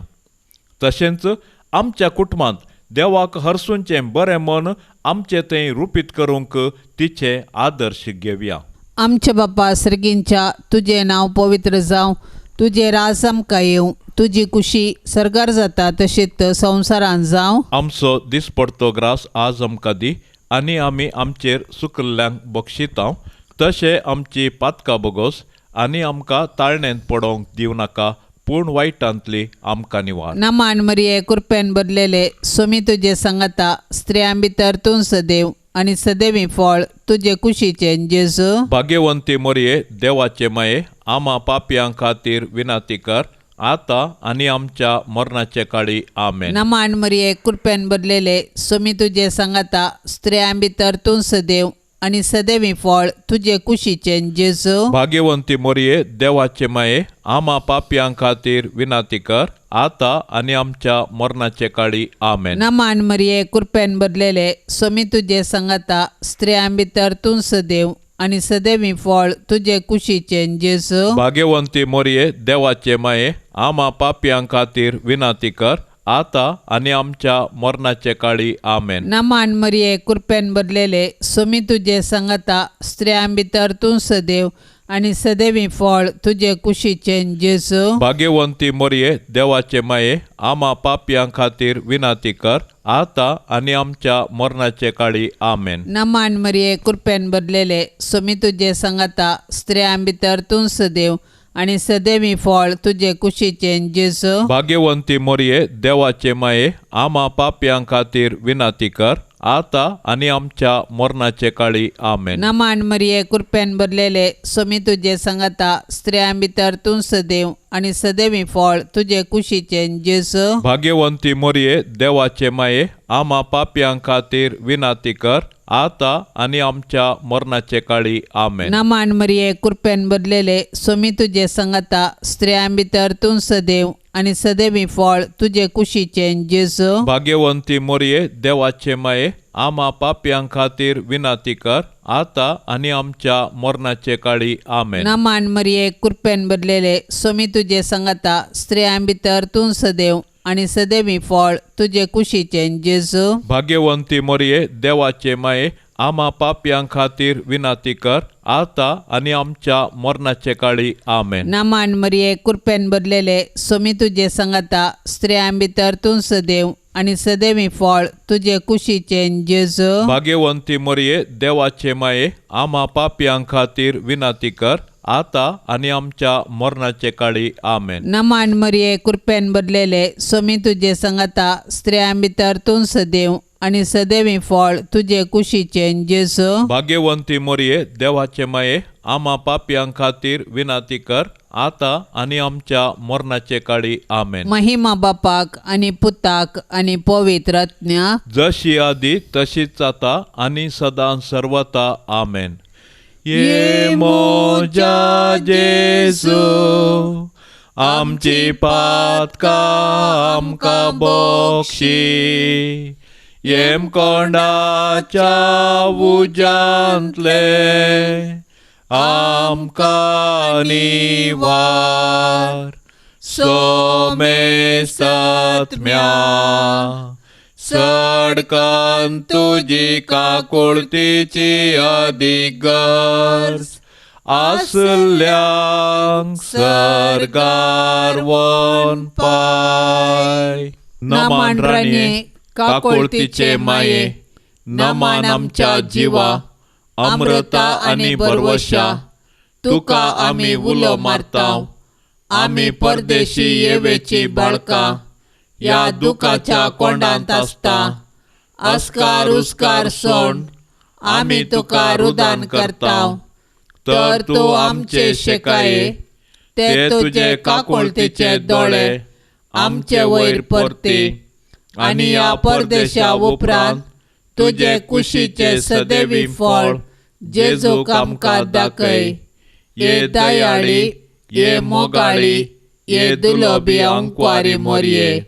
तशेंच आमच्या कुटुंबांत देवाक हरसूंचें बरें मन आमचें थंय रुपीत करूंक तिचे आदर्श घेवया. आमच्या बापा सर्गींच्या, तुजें नांव पवित्र जावं, तुजें राज आमकां येवं, तुजी कुशी सर्गार जाता तशीच संवसारांत जावं. आमचो दिसपडतो ग्रास आज आमकां दी आनी आमी आमचेर सुकल्ल्यांक बक्षितांव तशें आमची पातकां बोगोस आनी आमकां ताळणेंत पडोवंक दिवं नाका, पूण वायटांतली आमकां निवार. नमान मरिये, कृपेन भरलेले, स्वामी तुजे सांगाता, स्त्रियां भितर तूं सदैव आनी सदैवी फळ तुजे कुशीचें जेजू. भाग्यवंती मरिये, देवाचे माये, आमा पापयां खातीर विनंती कर आतां आनी आमच्या मरणाचे काळी. आमेन. नमान मरिये, कृपेन भरलेले, स्वामी तुजे सांगाता, स्त्रियां भितर तूं सदैव आनी सदैवी फळ तुजे कुशीचें जेजू. भाग्यवंती मरिये, देवाचे माये, आमा पापयां खातीर विनंती कर आतां आनी आमच्या मरणाचे काळी. आमेन. नमान मरिये, कृपेन भरलेले, स्वामी तुजे सांगाता, स्त्रियां भितर तूं सदैव आनी सदैवी फळ तुजे कुशीचें जेजू. भाग्यवंती मरिये, देवाचे माये, आमा पापयां खातीर विनंती कर आतां आनी आमच्या मरणाचे काळी. आमेन. नमान मरिये, कृपेन भरलेले, स्वामी तुजे सांगाता, स्त्रियां भितर तूं सदैव आनी सदैवी फळ तुजे कुशीचें जेजू. भाग्यवंती मरिये, देवाचे माये, आमा पापयां खातीर विनंती कर आतां आनी आमच्या मरणाचे काळी. आमेन. नमान मरिये, कृपेन भरलेले, स्वामी तुजे सांगाता, स्त्रियां भितर तूं सदैव आनी सदैवी फळ तुजे कुशीचें जेजू. भाग्यवंती मरिये, देवाचे माये, आमा पापयां खातीर विनंती कर आतां आनी आमच्या मरणाचे काळी. आमेन. नमान मरिये, कृपेन भरलेले, स्वामी तुजे सांगाता, स्त्रियां भितर तूं सदैव आनी सदैवी फळ तुजे कुशीचें जेजू. भाग्यवंती मरिये, देवाचे माये, आमा पापयां खातीर विनंती कर आतां आनी आमच्या मरणाचे काळी. आमेन. नमान मरिये, कृपेन भरलेले, स्वामी तुजे सांगाता, स्त्रियां भितर तूं सदैव आनी सदैवी फळ तुजे कुशीचें जेजू. भाग्यवंती मरिये, देवाचे माये, आमा पापयां खातीर विनंती कर आतां आनी आमच्या मरणाचे काळी. आमेन. नमान मरिये, कृपेन भरलेले, स्वामी तुजे सांगाता, स्त्रियां भितर तूं सदैव आनी सदैवी फळ तुजे कुशीचें जेजू. भाग्यवंती मरिये, देवाचे माये, आमा पापयां खातीर विनंती कर आतां आनी आमच्या मरणाचे काळी. आमेन. नमान मरिये, कृपेन भरलेले, स्वामी तुजे सांगाता, स्त्रियां भितर तूं सदैव आनी सदैवी फळ तुजे कुशीचें जेजू. भाग्यवंती मरिये, देवाचे माये, आमा पापयां खातीर विनंती कर आतां आनी आमच्या मरणाचे काळी. आमेन. नमान मरिये, कृपेन भरलेले, स्वामी तुजे सांगाता, स्त्रियां भितर तूं सदैव आनी सदैवी फळ तुजे कुशीचें जेजू. भाग्यवंती मरिये, देवाचे माये, आमा पापयां खातीर विनंती कर आतां आनी आमच्या मरणाचे काळी. आमेन. महिमा बापाक आनी पुताक आनी पवित्र आत्म्याक, जशी आदी तशीच आतां आनी सदां सर्वता. आमेन. ये मोजा जेजू, आमची पातकां आमकां बक्षी, येमकोंडाच्या उज्यांतले आमकां निवार. सोमेसत्म्या सडकन तुजी काकुळतीची अदीक गरज आसल्यांक सर्गार वन पाय. नमान राणये, काकुळतीचे माये, नमान आमच्या जिवा, अमृता आनी भरवशा, तुका आमी उलो मारता. आमी परदेशी येवेची बाळकां ह्या दुखाच्या कोंडांत आसता. आस्कार उस्कार सोण आमी तुका रुदान करता, तर तूं आमचे शेकाये, ते तुजे काकुळतीचे दोळे आमचे वयर परती आनी ह्या परदेशा उपरांत तुजे कुशीचें सदैवी फळ जेजूक आमकां दाखय. ये दयाळी, ये मोगाळी, ये दुलोबी अंकवारी मोरये,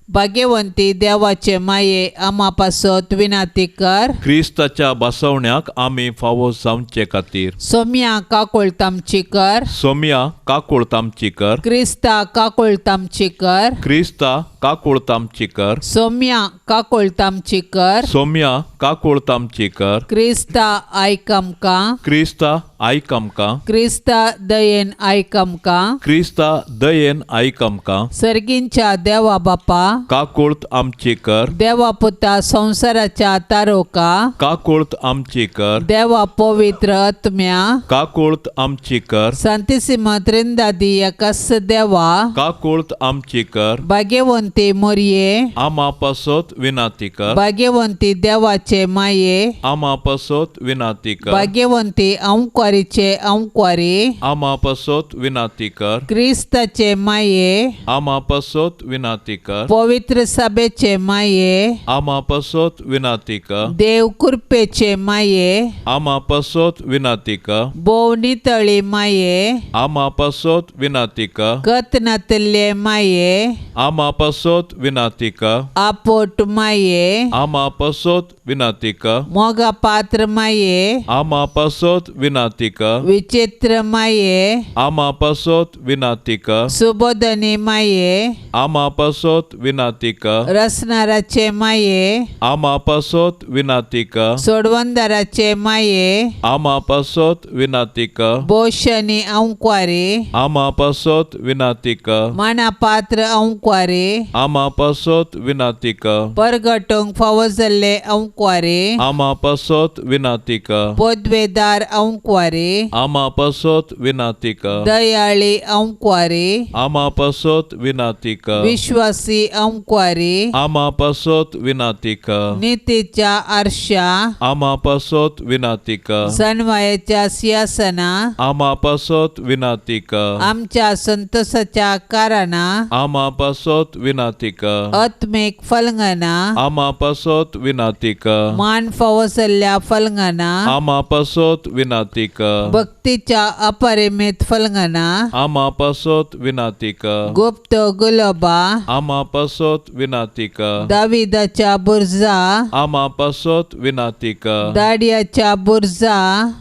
भाग्यवंती देवाचे माये आमा पासत विनाती कर. क्रिस्ताच्या बसवण्याक आमी फावो जावचे खातीर. सोम्या काकोळत आमची कर. सोम्या काकोळत आमची कर. क्रिस्ता काकोळत आमची कर. क्रिस्ता काकोळत आमची कर. सोम्या काकोळत आमची कर. सोम्या काकोळत आमची कर. क्रिस्ता आयक आमकां. क्रिस्ता आयक आमकां. क्रिस्ता दयेन आयक आमकां. क्रिस्ता दयेन आयक आमकां. सर्गींच्या देवा बापा काकोळत आमची कर. देवा पुता संवसाराच्या तारोका काकोळत आमची कर. देवा पवित्र आत्म्या काकोळत आमची कर. सांतिसिमा त्रिंदादी एकाच देवा काकोळत आमची कर. भाग्यवंती मोरये आमा पासत विनाती कर. भाग्यवंती देवाचे माये आमा पासत विनाती कर. भाग्यवंती अंकवारीचे अंकवारी आमा पासत विनाती कर. क्रिस्ताचे माये आमा पासत विनाती कर. पवित्र सभेचे माये आमा पासत विनाती कर. देव कृपेचे माये आमा पासत विनाती कर. भोव नितळी माये आमा पासत विनाती कर. कत नातल्ले माये आमा पासत विनाती कर. आपोट माये आमा पासत विनाती कर. मोगा पात्र माये आमा पासत विनाती कर. विचित्र माये आमा पासत विनाती कर. सुबोधनी माये आमा पासत विनाती कर. रसनाराचे माये आमा पासत विनाती कर. सोडवंदाराचे माये आमा पासत विनाती कर. बोशनी अंकवारी आमा पासत विनाती कर. माना पात्र अंकवारी आमा पासत विनाती कर. परगटूंक फावो जाल्ले अंकवारी आमा पासत विनाती कर. पदवेदार अंकवारी आमा पासत विनाती कर. दयाळी अंकवारी आमा पासत विनाती कर. विश्वासी अंकवारी आमा पासत विनाती कर. नितीच्या आरशा आमा पासत विनाती कर. सनवायाच्या सिंहासना आमा पासत विनाती कर. आमच्या संतोषाच्या कारणा आमा पासत विनाती कर. आत्मिक फलंगना आमा पासत विनाती कर. मान फावो जाल्ल्या फलंगना आमा पासत विनाती कर. भक्तीच्या अपरिमित फलंगना आमा पासत विनाती कर. गुप्त गुलोबा आमा पासत विनाती कर. दाविदाच्या बुर्जा आमा पासत विनाती कर. दाडियाच्या बुर्जा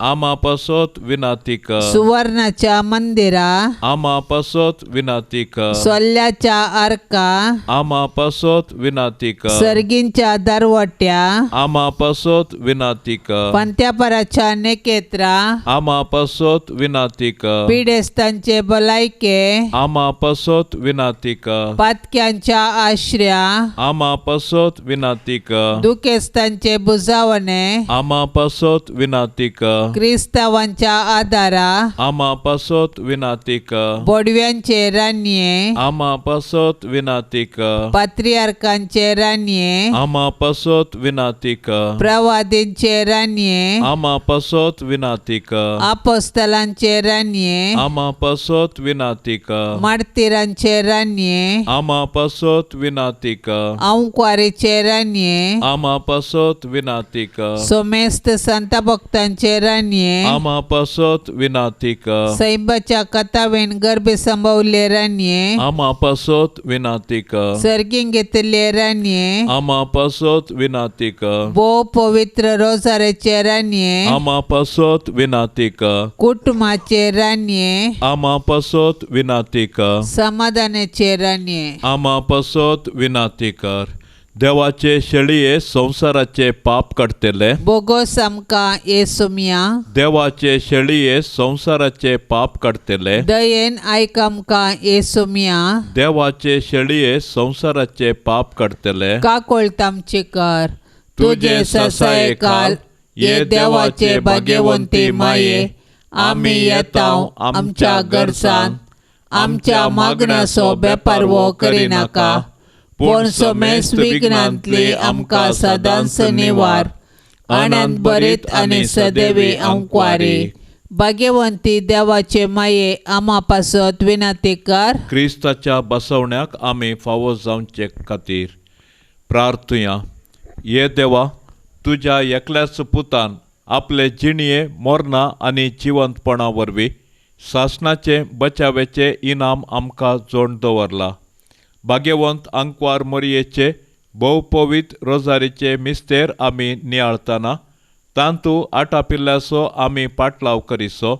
आमा पासत विनाती कर. सुवर्णाच्या मंदिरा आमा पासत विनाती कर. सोल्ल्याच्या आर्का आमा पासत विनाती कर. सर्गींच्या दरवट्या आमा पासत विनाती कर. पंत्यापराच्या नेकेत्रा आमा पासत विनाती कर. पिडेस्तांचे भलायके आमा पासत विनाती कर. पातक्यांच्या आश्र्या आमा पासत विनाती कर. दुखेस्तांचे बुजावणे आमा पासत विनाती कर. क्रिस्तावांच्या आदारा आमा पासत विनाती कर. बोडव्यांचे रानये आमा पासत विनाती कर. पात्रियार्कांचे रानये आमा पासत विनाती कर. प्रवादींचे रानये आमा पासत विनाती कर. आपोस्तलांचे रानये आमा पासत विनाती कर. मार्तिरांचे रानये आमा पासत विनाती कर. अंकवारीचे रानये आमा पासत विनाती कर. सोमेस्त संत भक्तांचे रानये आमा पासत विनाती कर. सैंबाच्या कथावेन गर्भे संभवले रानये आमा पासत विनाती कर. सर्गीं घेतिल्ले रानये आमा पासत विनाती कर. भोव पवित्र रोजारेचे रानये आमा पासत विनाती कर. कुटुंबाचे रानये आमा पासत विनाती कर. समाधानाचे रानये आमा पासत विनाती कर. देवाचे शेळये संवसाराचे पाप काडटले बोगोस आमकां येसुमिया. देवाचे शेळये संवसाराचे पाप काडटले दयेन आयक आमकां येसुमिया. देवाचे शेळये संवसाराचे पाप काडटले काकोळत आमची कर. तुजे ससायकाल ये देवाचे भाग्यवंती माये आमी येता आमच्या गरजान आमच्या मागण्याचो बेपारवो करिनाका पूण समेस्त विघ्नांतली आमकां सदांच निवार. आनंद बरीत आनी सदैवी अंकवारी. भाग्यवंती देवाचे माये आमा पासत विनंती कर. क्रिस्ताच्या बसवण्याक आमी फावो जावचे खातीर. प्रार्थुया. ये देवा, तुज्या एकल्याच पुतान आपले जिणये मोरना आनी जिवंतपणा वरवीं सासणाचें बचावेचें इनाम आमकां जोड दवरला. भाग्यवंत आंकवार मोरयेचे भोवपवीत रोजारीचे मिस्तेर आमी नियाळतना तांतू आटापिल्ल्याचो आमी पाटलाव करिसो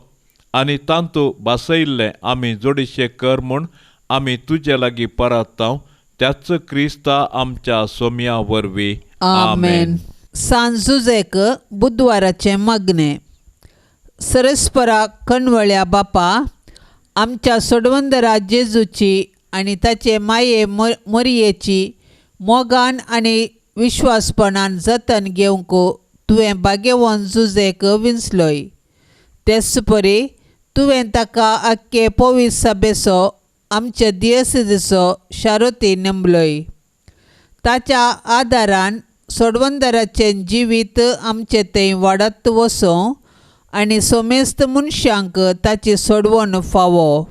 आनी तांतू भासयिल्लें आमी जोडीशे कर म्हूण आमी तुजे लागीं परतांव त्याच क्रिस्ता आमच्या सोम्या वरवीं. आमेन. सांत जुजेक बुधवाराचें मागणें. सरस्परा कणवळ्या बापा, आमच्या सोडवंदरा जेजूची आनी ताचे माये मोरयेची मोगान आनी विश्वासपणान जतन घेवंक तुवें भाग्यवंत जुजेक विंचलोय. तेच परी तुवें ताका आख्खे पवित्र सभेचो आमचे दियसिचो शारोती नेमलोय. ताच्या आदारान सोडवंदराचें जिवीत आमचें थंय वाडत वचूं आनी सोमेस्त मनशांक ताची सोडवण फावो.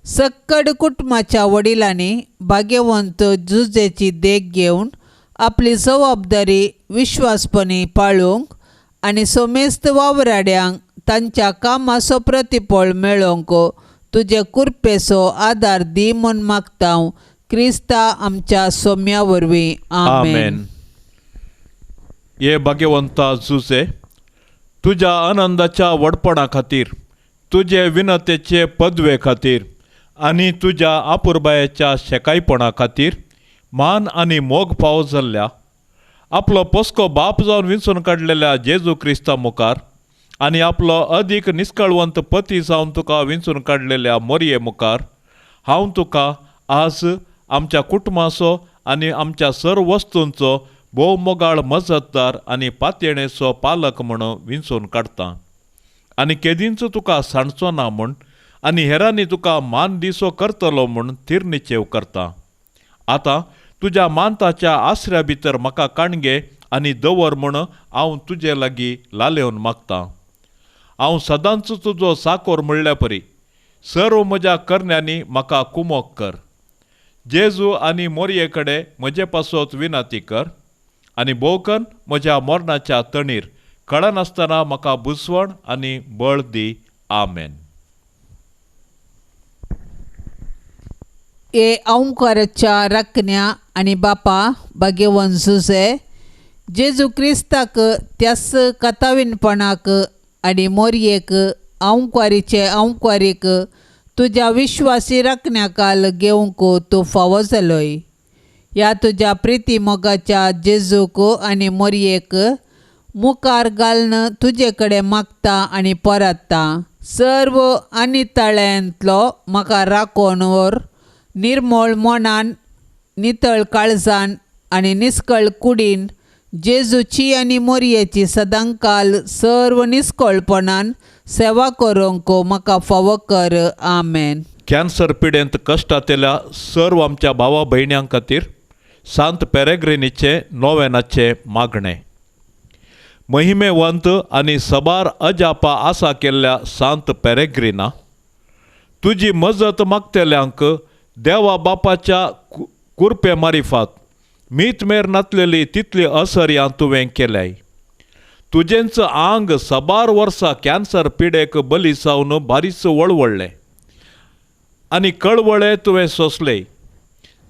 सक्कड कुटुंबाच्या वडिलांनी भाग्यवंत जुजेची देख घेवन आपली जबाबदारी विश्वासपणी पाळूंक आनी सोमेस्त वावराड्यांक तांच्या कामाचो प्रतिफळ मेळोवंक तुजे कुरपेचो आदार दी म्हूण मागता क्रिस्ता आमच्या सोम्या वरवीं. आमेन. हे भाग्यवंता जुजे, तुज्या आनंदाच्या व्हडपणा खातीर, तुजे विनतेचे पदवे खातीर आनी तुज्या आपुरबायेच्या शेकायपणा खातीर मान आनी मोग फावो जाल्ल्या आपलो पोसको बाप जावन विंचून काडलेल्या जेजू क्रिस्ता मुखार आनी आपलो अदीक निस्कळवंत पती जावन तुका विंचून काडलेल्या मोरये मुखार हांव तुका आज आमच्या कुटुंबाचो आनी आमच्या सर्व वस्तूंचो भोव मोगाळ मजतदार आनी पातयेणेचो पालक म्हणून विंचून काडटा आनी केदींच तुका सांडचो ना म्हूण आनी हेरांनी तुका मान दिसो करतलो म्हूण थिरनिचेव करता. आतां तुज्या मानताच्या आसऱ्या भितर म्हाका काणगे आनी दवर म्हूण हांव तुजे लागीं लालेवन मागतां. हांव सदांच तुजो साकोर म्हणल्या परी सर्व म्हज्या करण्यांनी म्हाका कुमोक कर. जेजू आनी मोरये कडेन म्हजे पासत विनंती कर आनी भोवकन म्हज्या मरणाच्या तणीर कळनासतना म्हाका बुजवण आनी बळ दी. आमेन. हे औंकाराच्या राखण्या आनी बापा भाग्यवंत जुजे, जेजू क्रिस्ताक त्याच कथावीनपणाक आनी मोरयेक औंकारीचे औंकारीक तुज्या विश्वासी राखण्याकाल घेवंक तूं फावो जालोय. ह्या तुज्या प्रिती मोगाच्या जेजूक आनी मोरयेक मुखार घालून तुजे कडेन मागता आनी परतता. सर्व आनी तळ्यांतलो म्हाका राखोवन व्हर. निर्मळ मनान, नितळ काळजान आनी निस्कळ कुडीन जेजूची आनी मोरयेची सदांकाल सर्व निस्कळपणान सेवा करूंक म्हाका फावो कर. आमेन. कॅन्सर पिडेंत कश्टांतल्या सर्व आमच्या भावा भयण्यां खातीर सांत पेरेग्रिनीचें नोवेनाचें मागणें. महिमेवंत आनी सबार अजापा आसा केल्ल्या सांत पेरेग्रिना, तुजी मजत मागतल्यांक देवा बापाच्या कुरपे मारिफात मीत मेर नातलेली तितली असर्यां तुवें केल्याय. तुजेंच आंग सबार वर्सां कॅन्सर पिडेक बली जावन बारीच वळवळ्ळें आनी कळवळे तुवें सोंसले.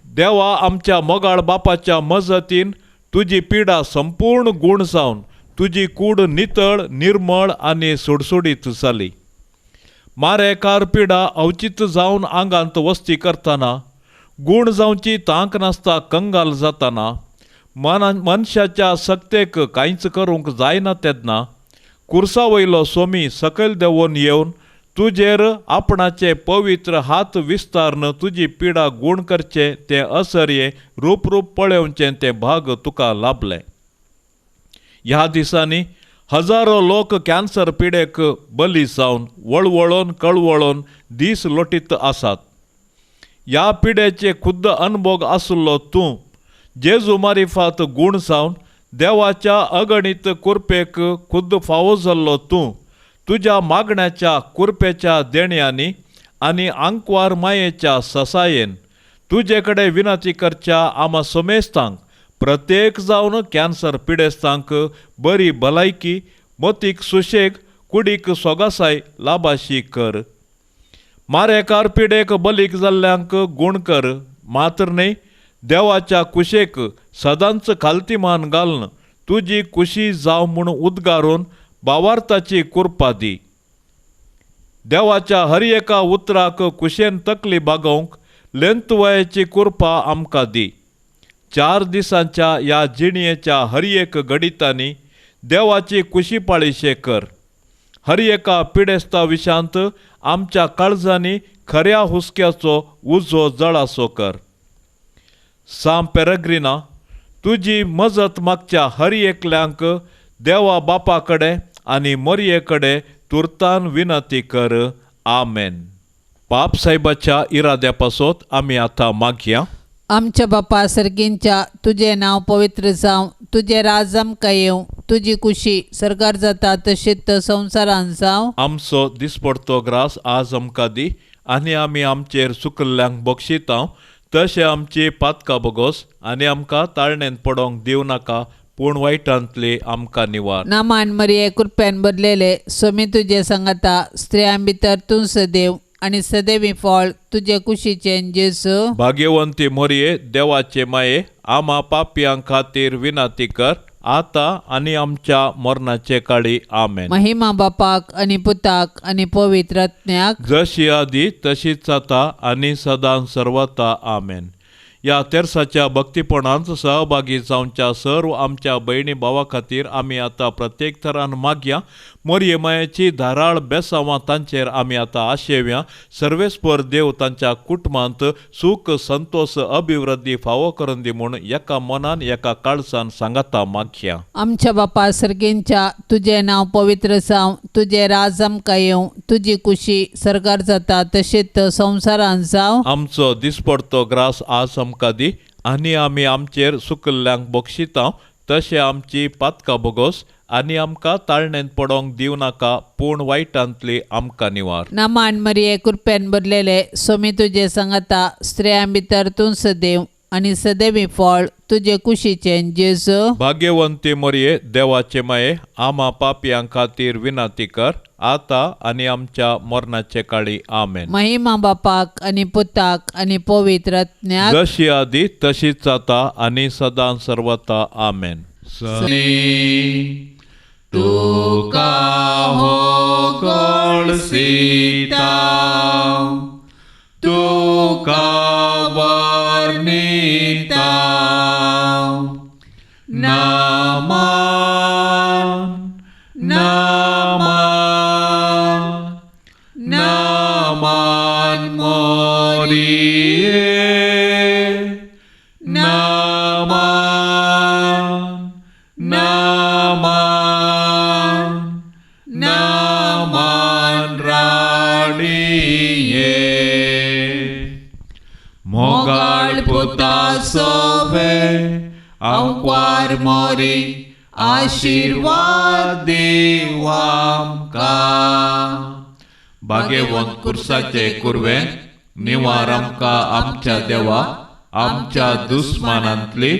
देवा आमच्या मोगाळ बापाच्या मजतीन तुजी पिडा संपूर्ण गूण जावन तुजी कूड नितळ निर्मळ आनी सुडसुडीत जाली. मारेकार पिडा अवचीत जावन आंगांत वस्ती करतना, गूण जावची तांक नासता कंगाल जातना, मनशाच्या सक्तेक कांयच करूंक जायना तेन्ना कुर्सा वयलो सोमी सकयल देंवोन येवन तुजेर आपणाचे पवित्र हात विस्तारन तुजी पिडा गूण करचें तें असरये रूप रूप पळोवचें तें भाग तुका लाभलें. ह्या दिसांनी हजारो लोक कॅन्सर पिडेक बली जावन वळवळोन कळवळोन दीस लोटीत आसात. ह्या पिडेचे खुद्द अनभोग आशिल्लो तूं जेजू मारिफात गूण जावन देवाच्या अगणीत कुरपेक खुद्द फावो जाल्लो तूं तुज्या मागण्याच्या कुरपेच्या देण्यांनी आनी आंकवार मायेच्या ससायेन तुजे कडेन विनंती करच्या आमा समेस्तांक प्रत्येक जावन कॅन्सर पिडेस्तांक बरी भलायकी, मतीक सुशेग, कुडीक सोगासाय लाभाशी कर. मारेकार पिडेक बलीक जाल्ल्यांक गूण कर, मात्र न्हय देवाच्या कुशेक सदांच खालतीमान घालून तुजी कुशी जावं म्हूण उद्गारून बावार्थाची कुरपा दी. देवाच्या हर एका उतराक कुशेन तकली बागोवंक लेंत वयाची कुरपा आमकां दी. 4 दिसांच्या ह्या जिणयेच्या हर एक घडितांनी देवाची कुशी पाळीशे कर. हर एका पिडेस्ता विशांत आमच्या काळजांनी खऱ्या हुस्क्याचो उजो जळासो कर. सां पेरग्रिना, तुजी मजत मागच्या हर एकल्यांक देवा बापा कडेन आनी मोरये कडेन तुर्तान विनंती कर. आमेन. पाप साहेबाच्या इराद्या पासत आमी आतां मागया. आमच्या बापा सर्गींच्या, तुजें नांव पवित्र जावं, तुजें राज आमकां येवं, तुजी कुशी सरकार जाता तशीच संवसारान जावं. आमचो दिसपडतो ग्रास आज आमकां दी आनी आमी आमचेर चुकल्ल्यांक बक्षितांव तशें आमची पातकां बोगोस आनी आमकां ताळणेन पडोंक दिवं नाका, पूण वायटांतली आमकां निवार. नामान मरिये, कृपेन भरलेले, स्वामी तुजे सांगाता, स्त्रियां भितर तूं सदैव आनी सदैवी फळ तुजे कुशीचें जेजू. भाग्यवंती मोरये, देवाचे माये, आमा पापयां खातीर विनंती कर आतां आनी आमच्या मरणाचे काळी. आमेन. महिमा बापाक आनी पुताक आनी पवित्र आत्म्याक, जशी आदी तशीच आतां आनी सदां सर्वता. आमेन. ह्या तेर्साच्या भक्तीपणांत सहभागी जावच्या सर्व आमच्या भयणी भावा खातीर आमी आतां प्रत्येक थरान मागया. मोरये मायेची धाराळ बेसांवां तांचेर आमी आतां आशेवया. सर्वेस्पर देव तांच्या कुटुंबांत सूख, संतोष, अभिवृद्धी फावो करून दी म्हूण एका मनान एका काळसान सांगाता मागया. आमच्या बापा सर्गींच्या, तुजें नांव पवित्र जावं, तुजें राज आमकां येवं, तुजी कुशी सरकार जाता तशीच संवसारान जावं. आमचो दिसपडतो ग्रास आज आमकां दी आनी आमी आमचेर सुकल्ल्यांक बक्षितांव तशें आमची पातकां बोगोस आनी आमकां ताळणेंत पडोंक दिवं नाका, पूण वायटांतली आमकां निवार. नामान मरिये, कृपेन भरलेले, स्वामी तुजे सांगाता, स्त्रियां भितर तूं सदैव आनी सदैवी फळ तुजे कुशीचें जेजू. भाग्यवंती मरिये, देवाचे माये, आमा पापयां खातीर विनंती कर आतां आनी आमच्या मरणाचे काळी. आमेन. महिमा बापाक आनी पुताक आनी पवित्र आत्म्याक, जशी आदी तशीच आतां आनी सदां सर्वता. आमेन. तुका होगळसीता, तुका वर्णिता, नामान नामान नामान मोरिये, नामान नामान नामान राणिये. मोगाळ पुता सोवे आंकवार मोरी, आशिर्वाद दीव आमकां. भाग्यवंत कुर्साचे कुरवें निवार आमकां आमच्या देवा, आमच्या दुस्मानांतली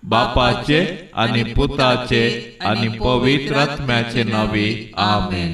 बापाचे आनी पुताचे आनी पवित्र आत्म्याचे नांवी. आमेन.